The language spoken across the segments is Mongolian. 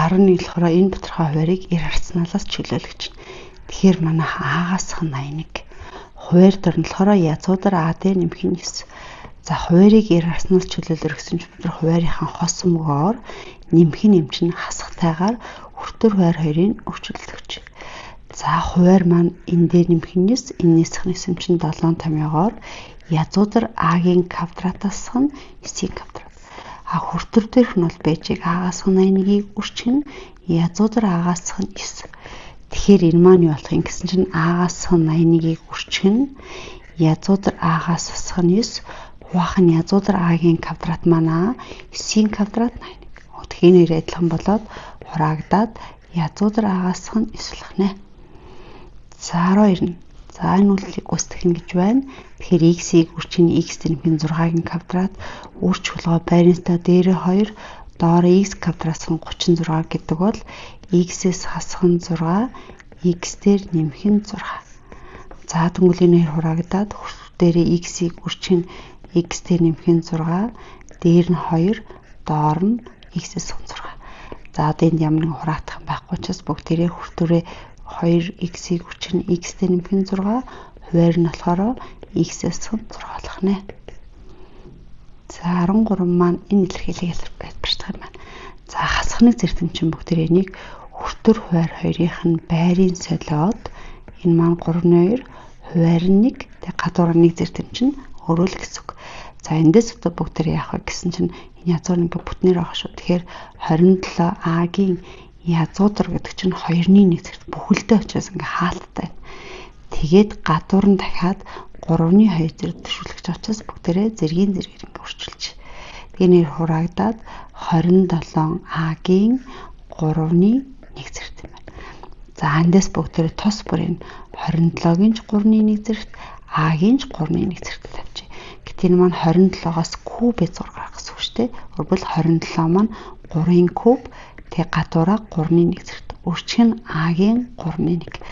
11 болохоор энэ тодорхой хуваарийг 90 харцналаас чөлөөлөх чинь. Тэгэхээр манайх А-гаас 81. Хуваар дор нь болохоор язгуудар А дээр нэмэх нь 9. За хуваарийг 90 харцнаас чөлөөлөх гэсэн чинь бид хуваарийнхаа хос мөгөөр нэмэх нь юм чинь хасахтайгаар хүртэр хуваар хоёрын өрчөлдөгч. За хуваар маань энэ дээр нэмэх нь 9, энэс 9 юм чинь 7 томьёогоор язгуудар А-гийн квадратаас нь 9-ийн квадрат. А хүртэр дээрх нь бол бэжиг А-гаас 81-ийг үрчих нь язгуудар А-гаас 9. Тэгэхээр энэ маань юу болох юм гэсэн чинь А-гаас 81-ийг үрчих нь язгуудар А-гаас хасах нь 9, хуваах нь язгуудар А-гийн квадрат маань А 9-ийн квадрат 81. Тэгэхээр энэ хоёр адилхан болоод хураагдаад язгуудар А-гаас 9 болох нэ. За 12 нь. За энэ үйлдэлийг гүйцэтгэх нь гэж байна. Тэгэхээр x-ийг үрчих нь x нэмэх нь 6-гийн квадрат үрч хулгай байрнастай дээрээ 2 доор x квадратс нь 36 гэдэг бол x-ээс хасах нь 6, x дээр нэмэх нь 6. За тэгвэл энэ хоёр хураагдаад дээрээ x-ийг үрчих нь x дээр нэмэх нь 6, дээр нь 2, доор нь x-ээс 6. За одоо энд ямар нэгэн хураагдах юм байхгүй учраас бүгдээрээ хүртүүрээ 2x-ийг үрчих нь x дээр нэмэх нь 6, хуваар нь болохоор x-ээс 6 болох нэ. За 13 маань энэ илэрхийллийг ялбарчих юм байна. За хасхныг зэртэм чинь бүгдээрээ энийг хүртэр хуваар хоёрынх нь байрын солиод энэ маань 3-2 хуваар нь 1, тэг гадуур 1 зэртэм чинь өөрөө л гэсэн үг. За эндээс одоо бүгдээрээ яах вэ гэсэн чинь энэ язгуур ингээ бүтнээр байгаа шүү. Тэгэхээр 27 А-гийн язгуудар гэдэг чинь 2-ны 1 зэрэг бүхэлдээ учраас ингээ хаалттай байна. Тэгээд гадуур нь дахиад 3-ны 2 зэрэг төшүүлэх учраас бүгдээрээ зэргийн зэргээр ингээ өрчилж. Тэгээ нэр хураагдаад 27 А-гийн 3-ны 1 зэрэг юм байна. За эндээс бүгдээрээ тус бүрийн 27-гийн ч 3-ны 1 зэрэгт, А-гийн ч 3-ны 1 зэрэгт тавьчих. Гэтэл энэ маань 27-оос куб зураг гарах гэсэн үг шүү дээ. Өөрөлд 27 маань 3-ын куб, тэг гадуураа 3-ны 1 зэрэгт. Үрчих нь А-гийн 3-ны 1.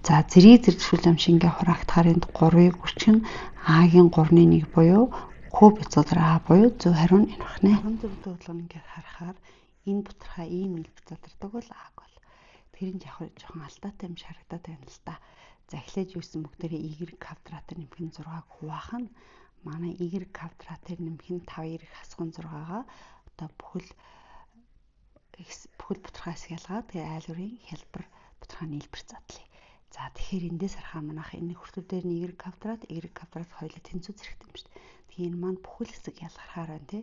За зэрэг зэрэг төшүүл юм шиг ингээ хураагдахаар энд 3-ыг үрчих нь А-гийн 3-ны 1 буюу куб зураг А буюу зөв хариу нь энэ байна. 14 дэх болгоно ингээ харахаар энэ бутархаа ийм нийлбэр задардаг бол А бол. Тэр нь яг жоохон алдаатай юм шиг харагдаад байна л да. За эхлээд юу гэсэн бүгдээрээ y квадратаар нэмэх нь 6-г хуваах нь манай y квадратаар нэмэх нь 5y хасах нь 6-гаа одоо бүхэл бутархаас ялгаад тэгээ айл бүрийн хялбар бутархаа нийлбэр задлаа. За тэгэхээр эндээс харахаар манайх энэ хүртэр дээр нь y квадрат, y квадрат хоёулаа тэнцүү зэрэгтэй юм шүү дээ. Тэгэхээр энэ маань бүхэл хэсэг ялгархаар байна тий.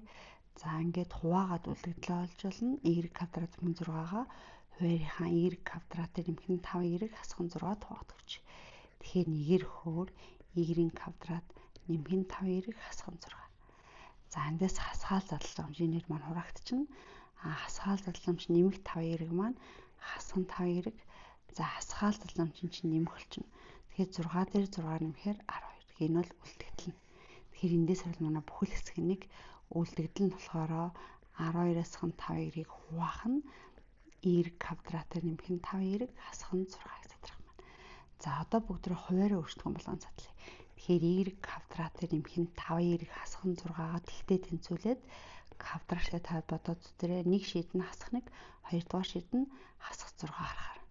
За ингээд хуваагаад үлдэгдлээ олж болно. Y квадрат нэмэх 6-гаа хуваарийнхаа y квадратаар нэмэх нь 5y хасах нь 6-д хуваадаг гэж. Тэгэхээр нэгээр хөөр y-ийн квадрат нэмэх нь 5y хасах нь 6. За эндээс хасгаал задлах хэмжээгээр маань хураагдчихна. А хасгаал задламж нэмэх 5y маань хасах нь 5y. За хасгаал задламж чинь нэмэх болчихно. Тэгэхээр 6 дээр 6 нэмэхээр 12. Тэгэхээр энэ бол үлдэгдэл нь. Тэгэхээр эндээс бол манай бүхэл хэсэг нэг үлдэгдэл нь болохоор 12-аас 5y-ыг хуваах нь y квадратаар нэмэх нь 5y хасах нь 6-ыг задрах маань. За одоо бүгд рүү хуваараа өөрчлөх болгон задлаа. Тэгэхээр y квадратаар нэмэх нь 5y хасах нь 6-гаа тэгтээ тэнцвүүлээд квадраттай та бодоод зүтэрээ нэг шид нь хасах 1, хоёрдугаар шид нь хасах 6 харахаар.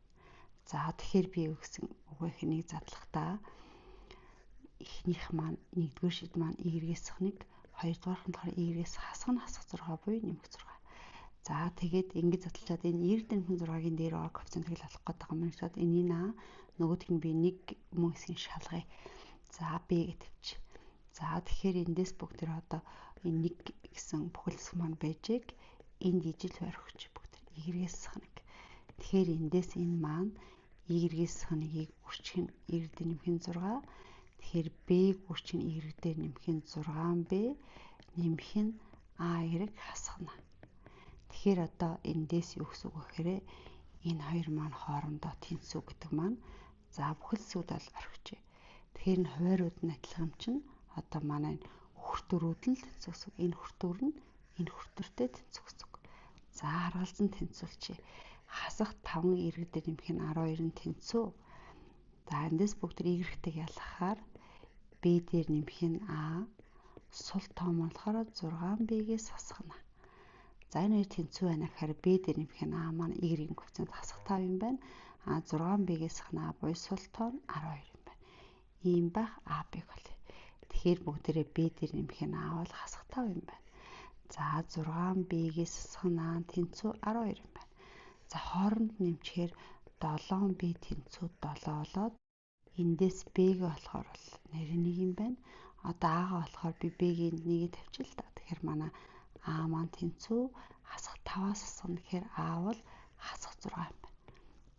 За тэгэхээр би юу гэсэн үгүйх нэг задлахдаа эхнийх маань нэгдүгээр шид маань y-ээс 1, хоёрдугаарх нь болохоор y-ээс хасах нь хасах 6 буюу нэмэх 6. За тэгээд ингэж задлчаад энэ y нэмэх 6-гийн дээр байгаа коэффициентийг л олох гэдэг юм шиг энийг аа нөгөөх нь би нэг мөн хэсгийг шалгая. За b гэж тавьчих. За тэгэхээр эндээс бүгд тэр одоо энэ нэг гэсэн бүхэл хэсэг маань байжээг энд ижил хуваар өгч бүгд y-ээс 1. Тэгэхээр эндээс энэ маань y-ээс 1-ийг үрчих нь y дээр нэмэх нь 6. Тэгэхээр b-г үрчих нь y дээр нэмэх нь 6b нэмэх нь a-y хасгана. Тэгэхээр одоо эндээс юу гэсэн үг вэ гэхээр энэ хоёр маань хоорондоо тэнцүү гэдэг маань за бүхэл хэсгүүд бол орхижээ. Тэгэхээр энэ хуваарууд нь адилхан юм чинь одоо манай энэ хүртүүрүүд нь л тэнцүү гэсэн үг. Энэ хүртүүр нь энэ хүртүүртэй тэнцүү гэсэн үг. За харгалзан тэнцвүүлчихье. Хасах 5 y дээр нэмэх нь 12 нь тэнцүү. За эндээс бүгд y-ийг ялгахаар b дээр нэмэх нь a, сул тоо болохоор 6b-гээс хасгана. За энэ хоёр тэнцүү байна гэхээр B дээр нэмэх нь А маань Y-ийн коэффициент хасах 5 юм байна. А 6 B-гээс хасах нь А буюу сул тоон 12 юм байна. Ийм байх А B-г олъё. Тэгэхээр бүгдээрээ B дээр нэмэх нь А бол хасах 5 юм байна. За 6 B-гээс хасах нь А тэнцүү 12 юм байна. За хооронд нэмчихээр 7 B тэнцүү 7 болоод эндээс B-г болохоор бол нэр 1 юм байна. Одоо А-га болохоор би B-гийн 1-ийг тавьчих л та. Тэгэхээр манай А маань тэнцүү хасах 5-аас хасах гэхээр А бол хасах 6 юм байна.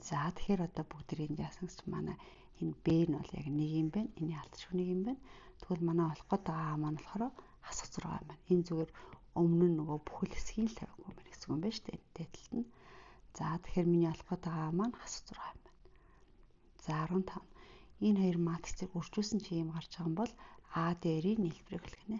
За тэгэхээр одоо бүгд энд яасан гэж манай энэ B нь бол яг 1 юм байна. Эний алдшгүй 1 юм байна. Тэгвэл манай олох гээд байгаа А маань болохоор хасах 6 юм байна. Энэ зүгээр өмнө нь нөгөө бүхэл хэсгийг л тавиагүй юм байна гэсэн юм байна шүү дээ. Дээд талд нь. За тэгэхээр миний олох гээд байгаа А маань хасах 6 юм байна. За 15. Энэ хоёр матрицыг үржүүлсэн чи юм гарч байгаа юм бол А дээрийн нийлбэрийг олох гинэ.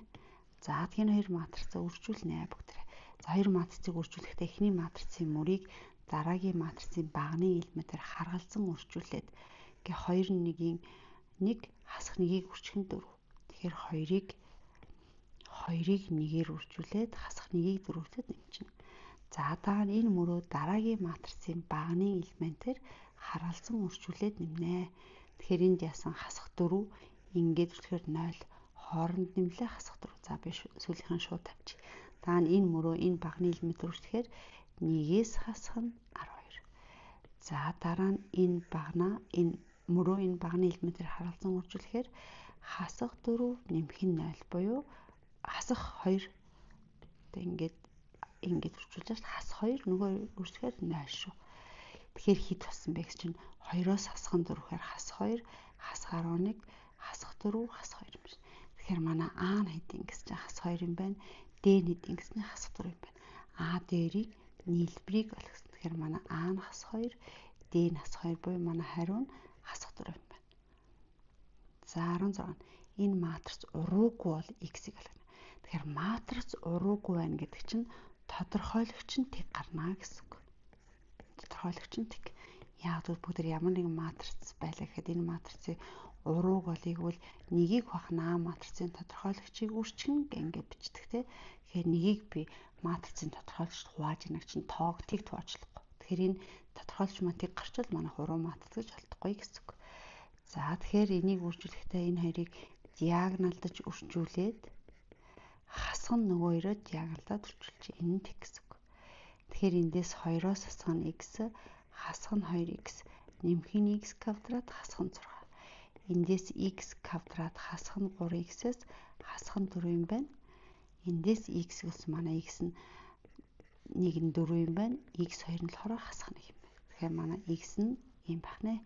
За тэгэхээр энэ хоёр матрицаа үржүүлнэ бүгдээрээ. За хоёр матрицыг үржүүлэхдээ эхний матрицын мөрийг дараагийн матрицын баганы элементээр харгалзан үржүүлээд ингээ 2 1-ийн 1 хасах 1-ийг үржих нь 4. Тэгэхээр 2-ыг 1-ээр үржүүлээд хасах 1-ийг 4-тэй нэмчихнэ. За дараа нь энэ мөрөө дараагийн матрицын баганы элементээр харгалзан үржүүлээд нэмнэ. Тэгэхээр энд яасан хасах 4 ингээд үржихээр 0 хооронд нэмлээ хасах 4. За би сүүлийнх нь шууд тавьчих. Дараа нь энэ мөрөө энэ баганы элементээр үржихээр 1-ээс хасах нь 12. За дараа нь энэ багнаа энэ мөрөө энэ баганы элементээр харгалзан үржүүлэхээр хасах 4 нэмэх нь 0 буюу хасах 2. Одоо ингээд үржүүлж байгаа хасах 2 нөгөө үржихээр 0 шүү. Тэгэхээр хэд болсон бэ гэж чинь 2-оос хасах нь 4-ээр хасах 2, хасах 11, хасах 4, хасах 2 юм шиг. Тэгэхээр манай А нь хэд юм гэсэн чинь хасах 2 юм байна. Д нь хэд юм гэсэн чинь хасах 4 юм байна. А дээрийг нийлбэрийг олгосон. Тэгэхээр манай А нь хасах 2, Д нь хасах 2 буюу манай хариу нь хасах 4 юм байна. За 16. Энэ матриц уруугүй бол X-ийг олгоно. Тэгэхээр матриц уруугүй байна гэдэг чинь тодорхойлогч нь тэг гарна гэсэн үг. Тодорхойлогч нь тэг. Яг л бүгд ямар нэгэн матриц байлаа гэхэд энэ матрицыг урууг олыг бол нэгийг хавах нь А матрицын тодорхойлогчийг үрчгэн ингээд бичдэг те. Тэгэхээр нэгийг би матрицын тодорхойлогчд хувааж ийнаг чинь тоог тэг туучлахгүй. Тэгэхээр энэ тодорхойлогч маань тэг гарчвал манай уруу матриц гэж олдохгүй гэсэн үг. За тэгэхээр энийг үржүүлэхдээ энэ хоёрыг диагоналдаж үржүүлээд хасах нь нөгөө хоёроо диагоналдаад үржүүлж энэ нь тэг гэсэн үг. Тэгэхээр эндээс 2-оос хасах нь x, хасах нь 2x, нэмэх нь x квадрат хасах нь 6. Эндээс x квадрат хасах нь 3x-ээс хасах нь 4 юм байна. Эндээс x гэсэн манай x нь 1 нь 4 юм байна. x2 нь болохоор хасах 1 юм байна. Тэгэхээр манай x нь ийм байх нэ.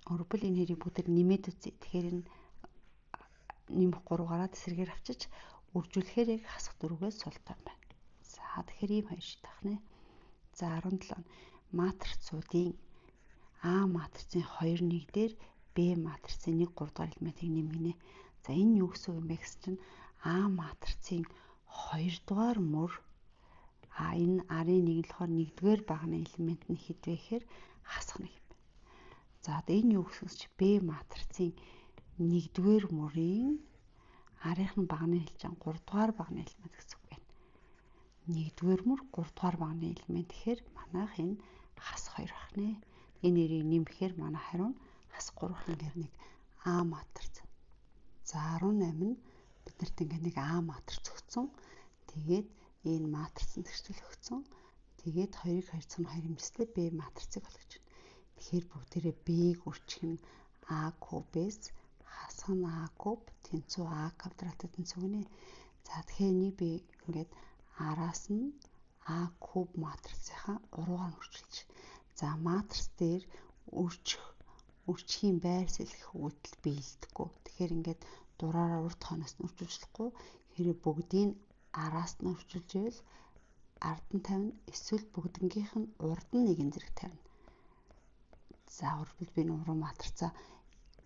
Өөрөлд энэ хоёрыг бүгд нэмээд үзье. Тэгэхээр энэ нэмэх 3 гараад эсрэгээр авчиж үржүүлэхээр яг хасах 4-ээс султай байна. За тэгэхээр ийм хоёр шít байх нэ. За 17. Матрицуудын А матрицын 2 1 дээр Б матрицын 1 3 дугаар элементийг нэмгэнэ. За энэ юу гэсэн үг юм бэ гэсэн чинь А матрицын 2 дугаар мөр а энэ арын 1 нь болохоор 1-р баганы элемент нь хэд вэ гэхээр хасах 1 юм байна. За одоо энэ юу гэсэн чинь Б матрицын 1-р мөрийн арийнх нь баганы хэлж 3 дугаар баганы элемент гэсэн үг байна. 1-р мөр 3 дугаар баганы элемент гэхээр манайх энэ хасах 2 байх нэ. Энэ нэрийг нэмэхээр манай хариу нь хасах 3 гэх нэг А матриц. За 18 нь биднэрт ингээд нэг А матриц өгсөн. Тэгээд энэ матрицын тэгшил өгсөн. Тэгээд 2-ыг 2 2 хэмжлээ Б матрицыг олгож байна. Тэгэхээр бүгдээрээ Б-г үрчих нь А кубээс хасах нь А куб тэнцүү А квадратад тэнцүү гинэ. За тэгэхээр энийг би ингээд араас нь А куб матрицынхаа уруугаар үрчилж. За матриц дээр үрчхийн байр сэлгэх үйлдэл биелдэггүй. Тэгэхээр ингээд дураараа урд хойноос нь үрчилж болохгүй. Хэрэг бүгдийг араас нь үрчилж ивэл ард нь тавина. Эсвэл бүгднгийнх нь урд нь нэгэн зэрэг тавина. За өөрөлд би энэ уруу матрицаа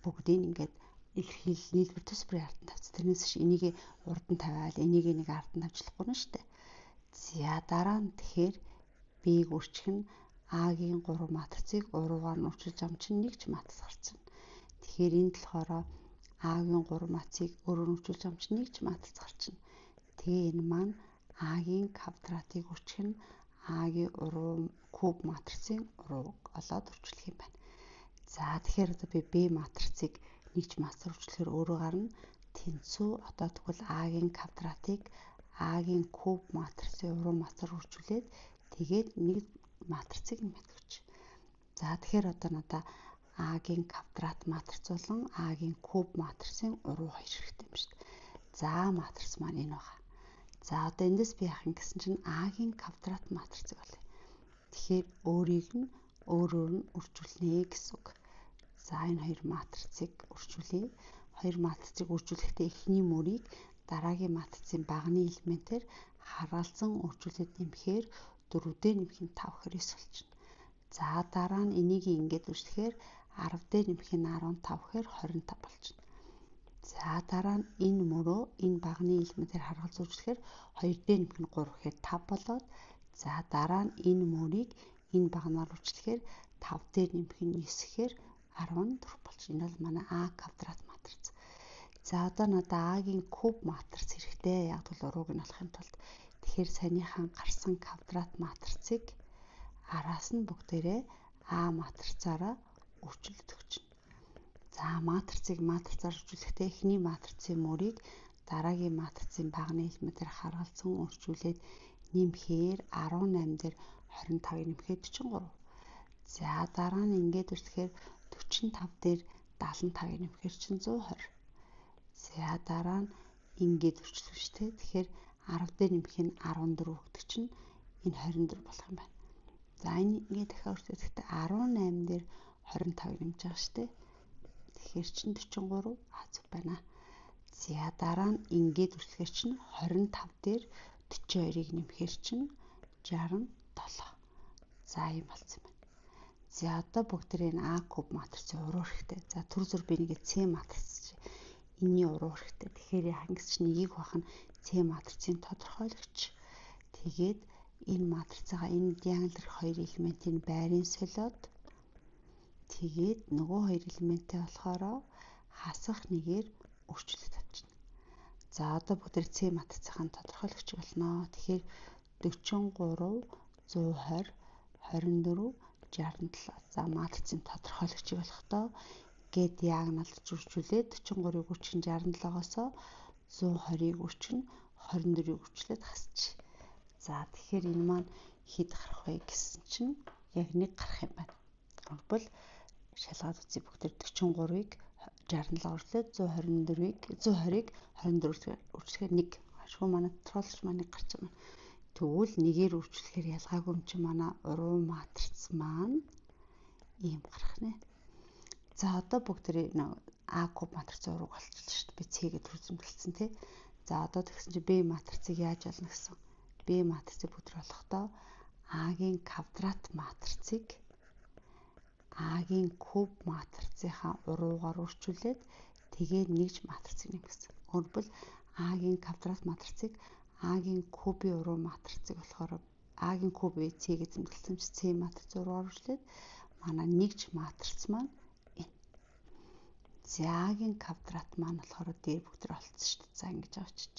бүгдийг ингээд илэрхийл нийлбэр төс бүрийн ард нь тавьчих. Тэрнээс биш энийг урд нь тавиал энийг нэг ард нь тавьчихлахгүй нь шүү дээ. За дараа нь тэгэхээр B-г үрчих нь А-гийн 3 матрицыг уруугаар нь үрчилж ам чинь нэг ч матриц гарч ирнэ. Тэгэхээр энд болохоор А-гийн 3 матрицыг өөрөөр үрчилж ам чинь нэг ч матриц гарч ирнэ. Тэгээ энэ маань А-гийн квадратыг үржих нь А-гийн уруу куб матрицын урууг олоод үржүүлэх юм байна. За тэгэхээр одоо би Б матрицыг нэгж матрицаар үржүүлэхээр өөрөө гарна. Тэнцүү одоо тэгвэл А-гийн квадратыг А-гийн куб матрицын уруу матрицаар үржүүлээд тэгээд нэг матрицыг нэмээд өгч. За тэгэхээр одоо надаа А-гийн квадрат матриц болон А-гийн куб матрицын уруу хоёр хэрэгтэй юм шүү дээ. За матриц маань энэ байгаа. За одоо эндээс би яах юм гэсэн чинь А-гийн квадрат матрицыг олъё. Тэгэхээр өөрийг нь өөрөөр нь үржүүлнэ гэсэн үг. За энэ хоёр матрицыг үржүүлье. Хоёр матрицыг үржүүлэхдээ эхний мөрийг дараагийн матрицын баганы элементээр харгалзан үржүүлээд нэмэхээр 4 дээр нэмэх нь 5 гэхээр 9 болчихно. За дараа нь энийг ингээд үржлэхээр 10 дээр нэмэх нь 15 гэхээр 25 болчихно. За дараа нь энэ мөрөө энэ баганы элементээр харгалз үржлэхээр 2 дээр нэмэх нь 3 гэхээр 5 болоод за дараа нь энэ мөрийг энэ баганаар үржлэхээр 5 дээр нэмэх нь 9 гэхээр 14 болчихно. Энэ бол манай А квадрат матриц. За одоо надад А-гийн куб матриц хэрэгтэй. Яг бол урууг нь олохын тулд тэгэхээр саяныхан гарсан квадрат матрицыг араас нь бүгдээрээ А матрицаараа үржүүлээд өгчнө. За матрицыг матрицаар үржүүлэхдээ эхний матрицын мөрийг дараагийн матрицын баганы элементээр харгалзан үржүүлээд нэмэхээр 18 дээр 25-ыг нэмэхээр 43. За дараа нь ингээд үржлэхээр 45 дээр 75-ыг нэмэхээр чинь 120. За дараа нь ингээд үржлэх шүү дээ. Тэгэхээр 10 дээр нэмэх нь 14 гэдэг чинь энэ 24 болох юм байна. За энэ ингээд дахиад үржлэхдээ 18 дээр 25-ыг нэмж байгаа шүү дээ. Тэгэхээр чинь 43 а зүг байна. За дараа нь ингээд үржлэхээр чинь 25 дээр 42-ыг нэмэхээр чинь 67. За ийм болсон байна. За одоо бүгдээрээ энэ А куб матрицын уруу хэрэгтэй. За түр зур би нэг С матриц энэний уруу хэрэгтэй. Тэгэхээр яах юм гэсэн чинь нэгийг хуваах нь С матрицын тодорхойлогч. Тэгээд энэ матрицаа энэ диагонал дэх хоёр элементийг байрын солиод тэгээд нөгөө хоёр элементээ болохоор хасах нэгээр өөрчлөлт авчирна. За одоо бүгд С матрицын тодорхойлогч болно. Тэгэхээр 43 120 24 67. За матрицын тодорхойлогчийг болохдоо гээд диагоналд үржүүлээд 43-ыг үржих 67-оос 120-ыг үржих 24-ыг үржлээд хасчих. За тэгэхээр энэ маань хэд гарах вэ гэсэн чинь яг нэг гарах юм байна. Тэгвэл шалгаад үзье бүгд 43-ыг 67 үржлээд 124-ыг 120-ыг 24 үржлэхээр 1. Ашгүй манай тодорхойлогч маань нэг гарч байгаа. Тэгвэл нэгээр үржлэхээр ялгаагүй юм чинь манай уруу матриц маань ийм гарах нэ. За одоо бүгд А куб матрицын урууг олчихлоо шүү дээ. Би С-гээ төрзөмтөлсөн тий. За одоо тэгсэн чинь Б матрицыг яаж олно гэсэн. Б матрицыг бүгд олохдоо А-гийн квадрат матрицыг А-гийн куб матрицынхаа уруугаар үржүүлээд тэгээд нэгж матрицыг нэмсэн. Өөрөлдвөл А-гийн квадрат матрицыг А-гийн кубын уруу матрицыг болохоор А-гийн кубыг С гэж зэмлэлсэн чи С матриц уруугаар үржүүлээд манай нэгж матриц маань энэ. За А-гийн квадрат маань болохоор дээр бүгд олцсон шүү дээ. За ингэж авчиж.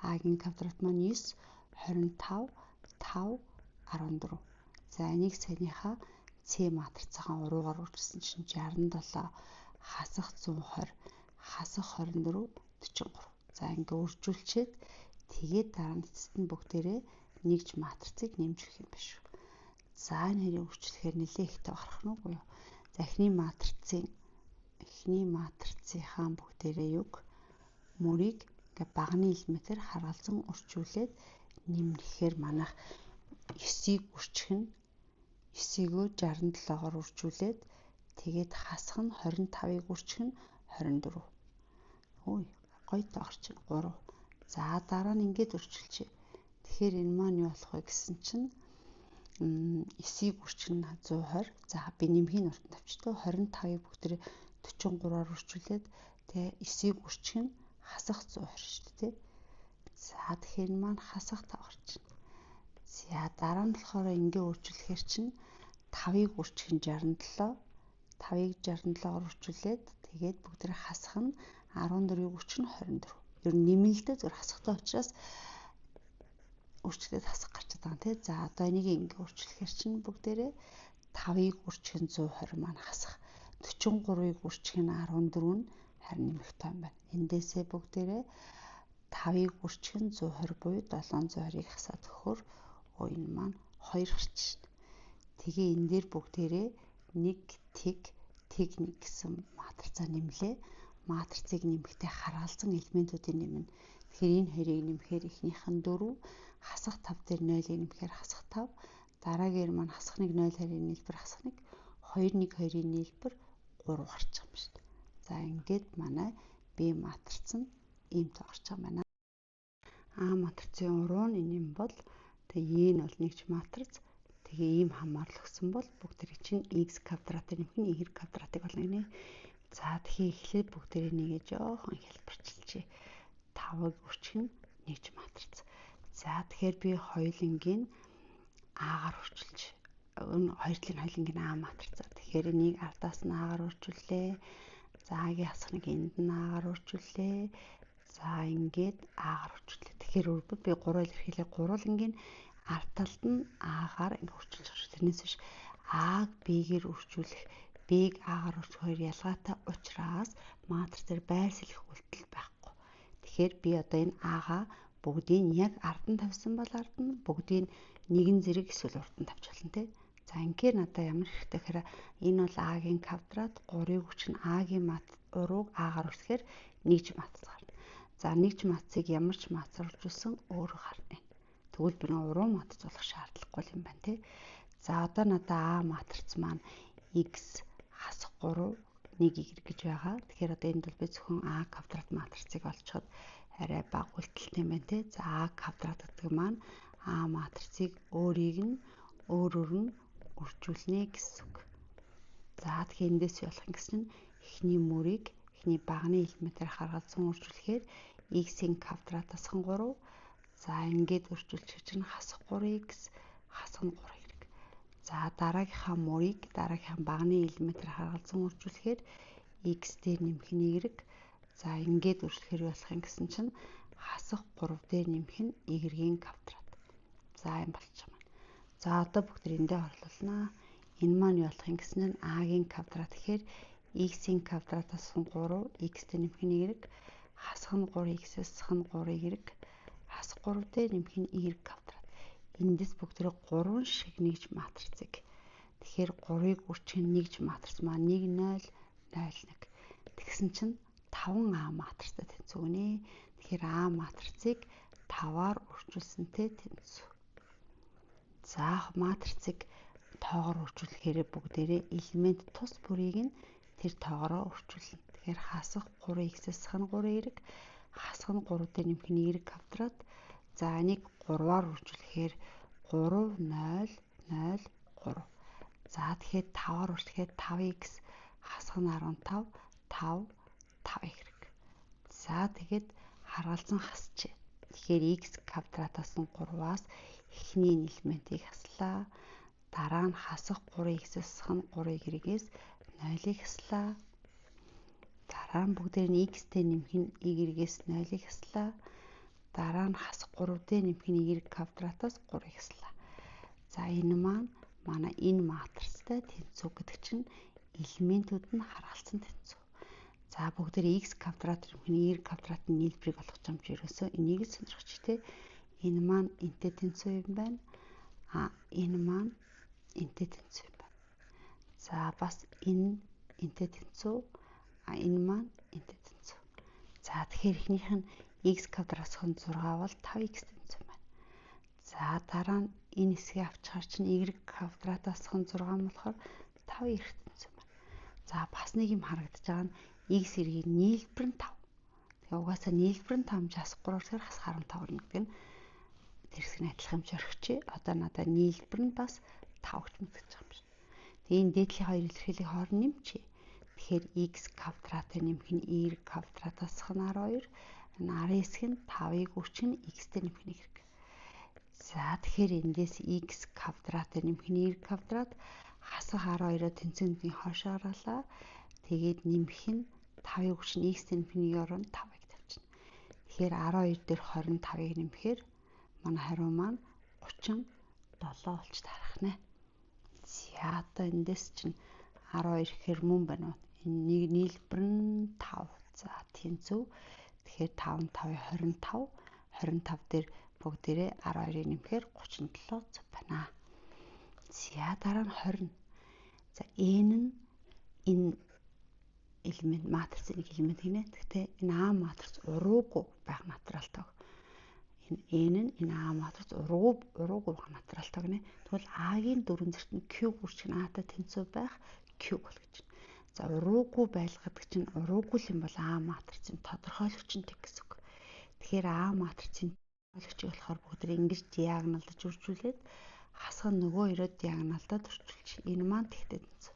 А-гийн квадрат маань 9 25 5 14. За энийг саяныхаа С матрицынхаа уруугаар үржилсэн чинь 67 хасах 120 хасах 24 43. За ингээ үржүүлчихэд тэгээд дараа нь эцэст нь бүгдээрээ нэгж матрицыг нэмж өгөх юм биш үү. За энэ хоёрыг үржүүлэхээр нэлээ ихтэй гарах нь үгүй юу. За эхний матрицынхаа бүгдээрээ юг мөрийг ингээ баганы элементээр харгалзан үржүүлээд нэмнэхээр манайх 9-ийг үржих нь 9-ийг 67-оор үржүүлээд тэгээд хасах нь 25-ыг үржих нь 24. Ой, гоё тоо гарч 3. За дараа нь ингээд үржилчихье. Тэгэхээр энэ маань юу болох вэ гэсэн чинь 9-ийг үржих нь 120. За би нэмхийн урт тавчдаг. 25-ыг бүгдээ 43-аар үржүүлээд тэгээ 9-ийг үржих нь хасах 120 шүү дээ. За тэгэхээр энэ маань хасах 5 гарч байна. За дараа нь болохоор ингээ үржүүлэхээр чинь 5-ыг үржих нь 67, 5-ыг 67-оор үржүүлээд тэгээд бүгдээ хасах нь 14-ыг үржих нь 24. Ер нь нэмэлтээ зөв хасахтай учраас үрчлээд хасах гарч байгаа тий. За одоо энийг ингээ үрчлэхээр чинь бүгдээрээ 5-ыг үрчих нь 120 маань хасах. 43-ыг үрчих нь 14 нь харин нэмэх тоо юм байна. Эндээсээ бүгдээрээ 5-ыг үрчих нь 120 буюу 720-ыг хасаад өгөхөөр энэ маань 2 гарч шин. Тэгээ энэ дээр бүгдээрээ 1 тэг тэг 1 гэсэн матрицаа нэмлээ. Матрицыг нэмэхдээ харгалзан элементүүдийг нэмнэ. Тэгэхээр энэ хоёрыг нэмэхээр эхнийх нь 4, хасах 5 дээр 0-ыг нэмэхээр хасах 5, дараагаар маань хасах 1 0 2-ын нийлбэр хасах 1, 2 1 2-ын нийлбэр 3 гарч байгаа юм шүү дээ. За ингээд манай B матриц нь ийм тоо гарч байгаа юм байна. А матрицын уруу нь энэ юм бол тэгээ E нь бол нэгж матриц. Тэгээ ийм хамаарлал өгсөн бол бүгд тэрийг чинь x квадратыг нэмэх нь y квадратыг болно гинэ. За тэгэхээр эхлээд бүгдээрээ нэгээ жоохон хялбарчилжээ. 5-ыг үрчих нь нэгж матриц. За тэгэхээр би хоёулангийн А-гаар үрчилж энэ хоёр талын хоёулангийн А матрицаар. Тэгэхээр энийг ардаас нь А-гаар үрчүүллээ. За А-гийн хасах нэг энд нь А-гаар үрчүүллээ. За ингээд А-гаар үрчүүллээ. Тэгэхээр би 3 илэрхийлээ гурвангийн ард талд нь А-гаар ингээд үрчилж байгаа шүү. Тэрнээс биш А-г B-гээр үрчүүлэх, B-г А-гаар үрчих хоёр ялгаатай учраас матриц дээр байр сэлэх үйлдэл байхгүй. Тэгэхээр би одоо энэ А-гаа бүгдийг яг ард нь тавьсан бол ард нь, бүгдийг нэгэн зэрэг эсвэл урд нь тавьж болно тий. За ингээд надад ямар хэрэгтэй гэхээр энэ бол А-гийн квадрат 3-ыг үрчин А-гийн урууг А-гаар үрсэхээр нэгж матриц гарна. За нэгж матрицыг ямар ч матрицаар үржүүлсэн өөрөө гарна. Тэгвэл би уруу матриц болох шаардлагагүй юм байна тий. За одоо надад А матриц маань x хасах 3 1 y гэж байгаа. Тэгэхээр одоо энд бол би зөвхөн А квадрат матрицыг олцоход арай бага үйлдэлтэй юм байна тий. За А квадрат гэдэг маань А матрицыг өөрийг нь өөрөөр нь үржүүлнэ гэсэн үг. За тэгэхээр эндээс юу болох юм гэсэн чинь эхний мөрийг эхний баганы элементээр харгалзан үржүүлэхээр x-ийн квадрат хасах 3. За ингээд үржүүлчих чинь хасах 3x хасах 3 y. За дараагийнхаа мөрийг дараагийнхаа баганы элементээр харгалзан үржүүлэхээр x дээр нэмэх нь y. За ингээд үржүүлэхээр юу болох юм гэсэн чинь хасах 3 дээр нэмэх нь y-ийн квадрат. За юм болчих юм. За одоо бүгд эндээ орлуулнаа. Энэ маань юу болох юм гэсэн чинь а-гийн квадрат гэхээр x-ийн квадрат хасах 3, x дээр нэмэх нь y, хасах нь 3x-ээс хасах нь 3y, хасах 3 дээр нэмэх нь y квадрат. Эндээс бүгд 3 шиг нэгж матрицыг. Тэгэхээр 3-ыг үрчих нь нэгж матриц маань 1 0 0 1. Тэгсэн чинь 5А матрицтай тэнцүү гинэ. Тэгэхээр А матрицыг 5-аар үржүүлсэнтэй тэнцүү. За матрицыг тоогоор үржүүлэхээр бүгдээрээ элемент тус бүрийг нь тэр тоогоороо үржүүлнэ. Тэгэхээр хасах 3x-ээс хасах нь 3y, хасах нь 3 дээр нэмэх нь y квадрат. За энийг 3-аар үржүүлэхээр 3 0 0 3. За тэгэхээр 5-аар үржихээр 5x хасах нь 15 5 5y. За тэгэхэд харгалзан хасчээ. Тэгэхээр x квадратаас нь 3-аас эхний элементийг хаслаа. Дараа нь хасах 3x-ээс хасах нь 3y-ээс 0-ыг хаслаа. Дараа нь бүгдээр нь x-тэй нэмэх нь y-ээс 0-ыг хаслаа. Дараа нь хасах 3-тэй нэмэх нь y квадратаас 3-ыг хаслаа. За энэ маань манай энэ матрицтай тэнцүү гэдэг чинь элементүүд нь харгалзан тэнцүү. За бүгдээр x квадрат нэмэх нь y квадратын нийлбэрийг олох юм чи ерөөсөө энийг л сонирхож тий. Энэ маань энтэй тэнцүү юм байна. А энэ маань энтэй тэнцүү юм байна. За бас энэ энтэй тэнцүү. А энэ маань энтэй тэнцүү. За тэгэхээр эхнийх нь x квадратын 6 бол 5x тэнцүү байна. За дараа нь энэ хэсгийг авчихаар чинь y квадратаас 6 болохоор 5y тэнцүү байна. За бас нэг юм харагдаж байгаа нь x эргийн нийлбэр нь 5. Тэгээ угаасаа нийлбэр нь 5 хасах 3 гэхээр хасах 15 орно гэдэг нь тэр хэсэг нь адилхан юм чи орхичих. Одоо надад нийлбэр нь бас 5 гэж мэдэж байгаа юм шиг. Тэгээ энэ дээдлийн хоёр илэрхийллийг хооронд нэмчихье. Тэгэхээр x квадратын нэмэх нь y квадратаас 12, нарын хэсэг нь 5-ыг үрчих нь x-тэй нэмэх нь y. За тэгэхээр эндээс x квадратын нэмэх нь y квадрат хасах 12-оо тэнцвэрийн хойшоо гаргалаа. Тэгээд нэмэх нь 5-ыг үрчих нь x-тэй нэмэх нь y оронд 5-ыг тавьчихна. Тэгэхээр 12 дээр 25-ыг нэмэхээр Манай хариу маань 37 болж таарах нэ. За одоо эндээс чинь 12 гэхээр мөн байна уу? Энэ нэг нийлбэр нь 5. За тэнцүү. Тэгэхээр 5 5 25. 25 дээр бүгдээрээ 12-ыг нэмэхээр 37 зөв байна. За дараа нь 20. За n нь энэ элемент матрицын нэг элемент гинэ. Гэхдээ энэ А матриц уруугүй байх натурал тоог. Энэ n нь энэ А матриц уруугүй байх натурал тоог нэ. Тэгвэл А-гийн дөрвөн зэрэгт нь Q гүрч нь А-тай тэнцүү байх Q бол гэж байна. За уруугүй байлгадаг чинь уруугүй юм бол А матрицын тодорхойлогч нь тэг гэсэн үг. Тэгэхээр А матрицын тодорхойлогчийг болохоор бүгд ингэж диагоналдаж үржүүлээд хасах нь нөгөө хоёроо диагоналдаад үржүүлж. Энэ маань тэгтэй тэнцүү.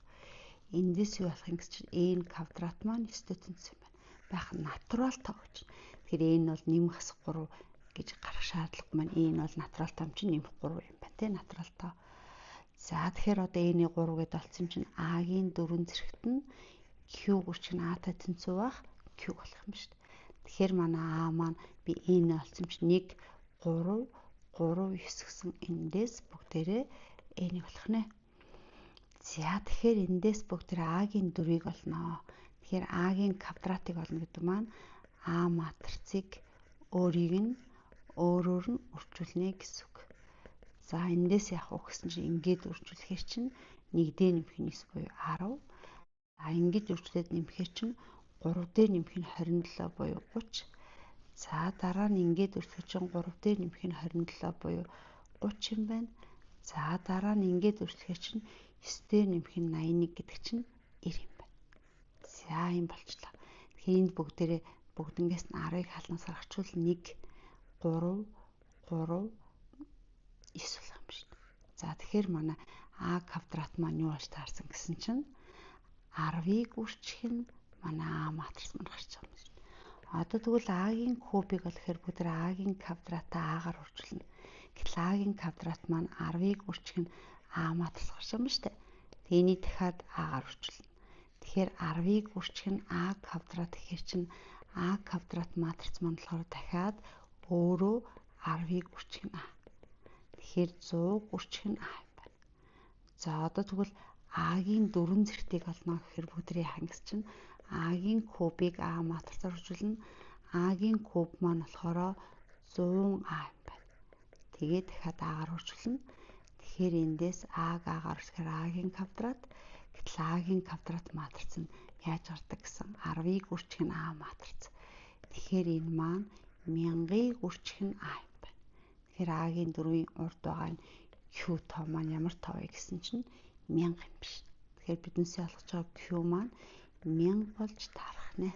Эндээс юу болох юм гэсэн чинь n квадрат маань 9-тэй тэнцүү юм байна. Байх натурал тоо гэж. Тэгэхээр n бол нэмэх хасах 3 гэж гарах шаардлагагүй маань n бол натурал тоо чинь нэмэх 3 юм байна тий натурал тоо. За тэгэхээр одоо n-ийг 3 гэдээ олсон чинь a-гийн дөрвөн зэрэгт нь q гүрч нь a-тай тэнцүү байх q болох юм шүү дээ. Тэгэхээр манай a маань би n олсон чинь 1 3 3 9 гэсэн эндээс бүгдээрээ n-ийг болох нэ. За тэгэхээр эндээс бүгд а-гийн дөрвийг олно. Тэгэхээр а-гийн квадратыг олно гэдэг маань а матрицыг өөрийг нь өөрөөр нь үржүүлнэ гэсэн үг. За эндээс яах вэ гэсэн чинь ингээд үржүүлэхээр чинь 1 дээр нэмэх нь 9 буюу 10. За ингэж үржүүлээд нэмэхээр чинь 3 дээр нэмэх нь 27 буюу 30. За дараа нь ингээд үржүүлэхээр чинь 3 дээр нэмэх нь 27 буюу 30 юм байна. За дараа нь ингээд үржүүлэхээр чинь 9 дээр нэмэх нь 81 гэдэг чинь 90 юм байна. За юм болчлоо. Тэгэхээр энд бүгдээрээ бүгднгээс нь 10-ыг халнаас гаргачвал 1 3 3 9 болох юм шүү дээ. За тэгэхээр манай а квадрат маань юу болж таарсан гэсэн чинь 10-ыг үржих нь манай а матриц маань гарч байгаа юм шүү дээ. Одоо тэгвэл а-гийн кубыг олохоор бүгд а-гийн квадратаа а-гаар үржүүлнэ. Гэтэл а-гийн квадрат маань 10-ыг үржих нь а матриц гарч байгаа юм шүү дээ. Тэнийг дахиад а-гаар үржүүлнэ. Тэгэхээр 10-ыг үржих нь а квадрат гэхээр чинь а квадрат матриц маань болохоор дахиад өөрөө 10-ыг үржих нь а. Тэгэхээр 100 үржих нь а юм байна. За одоо тэгвэл а-гийн дөрвөн зэрэгтийг олно гэхээр бүгд яах гэсэн чинь а-гийн кубыг а матрицаар үржүүлнэ. А-гийн куб маань болохоор 100 а юм байна. Тэгээд дахиад а-гаар үржүүлнэ. Тэгэхээр эндээс а-г а-гаар үржихээр а-гийн квадрат. Гэтэл а-гийн квадрат матриц нь яаж гардаг гэсэн 10-ыг үржих нь а матриц. Тэгэхээр энэ маань 1000-ыг үржих нь а юм байна. Тэгэхээр а-гийн дөрвийн урд байгаа нь q тоо маань ямар тоо вэ гэсэн чинь 1000 юм биш. Тэгэхээр биднээсээ олгож байгаа q маань 1000 болж таарах нэ.